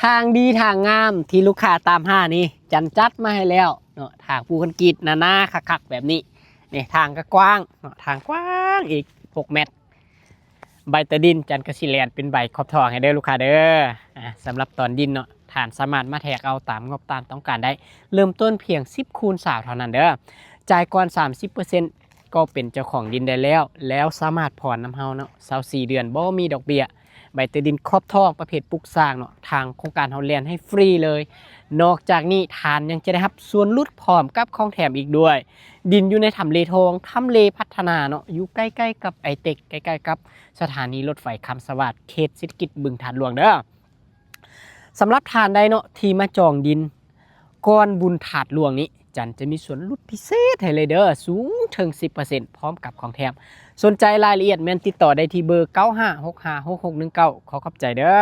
ທາງດີທາງງາມທີ່ລູກຄ້າຕາມຫານີ້ ຈັນຈັດມາໃຫ້ແລ້ວເນາະ. ທາງປູຄອນກຣີດໜາໆຄັກໆແບບນີ້. ນີ້ ທາງກໍກວ້າງເນາະ, ທາງກວ້າງອີກຫົກແມັດ. ໃບເຕີດິນ ຈັນກໍຊິແລ່ນເປັນໃບຂອບທອງໃຫ້ເດີລູກຄ້າເດີ. ອ່າ ສຳລັບຕອນດິນເນາະ ທ່ານສາມາດມາແທກເອົາຕາມງົບຕາມຕ້ອງການໄດ້, ເລີ່ມຕົ້ນພຽງສິບຄູນຊາວເທົ່ານັ້ນເດີ. ຈ່າຍກ່ອນສາມສິບເປີເຊັນ ກໍເປັນເຈົ້າຂອງດິນໄດ້ແລ້ວ, ແລ້ວສາມາດຜ່ອນນຳເຮົາເນາະ ຊາວສີ່ເດືອນ ບໍ່ມີດອກເບ້ຍ. ໃບເຕີດິນຂອບທອງປະເພດປຸກສ້າງເນາະ ທາງໂຄງການເຮົາແລ່ນໃຫ້ຟຣີເລີຍ. ນອກຈາກນີ້ທ່ານຍັງຈະໄດ້ຮັບສ່ວນຫຼຸດພ້ອມກັບຂອງແຖມອີກດ້ວຍ. ດິນຢູ່ໃນທຳເລທອງ, ທຳເລພັດທະນາເນາະ, ຢູ່ໃກ້ໆກັບໄອເຕັກ, ໃກ້ໆກັບສະຖານີລົດໄຟຄຳສະຫວາດ, ເຂດເສດຖະກິດບຶງທາດຫຼວງເດີ. ສຳລັບທ່ານໃດເນາະທີ່ມາຈອງດິນກ່ອນບຸນທາດຫຼວງນີ້, ຈັນຈະມີສ່ວນຫຼຸດພິເສດໃຫ້ເລີຍເດີ, ສູງເຖິງສິບເປີເຊັນ ພ້ອມກັບຂອງແຖມ. ສົນໃຈລາຍລະອຽດແມ່ນຕິດຕໍ່ໄດ້ທີ່ເບີ ເກົ້າຫ້າຫົກຫ້າຫົກຫົກໜຶ່ງເກົ້າ. ຂໍຂອບໃຈເດີ.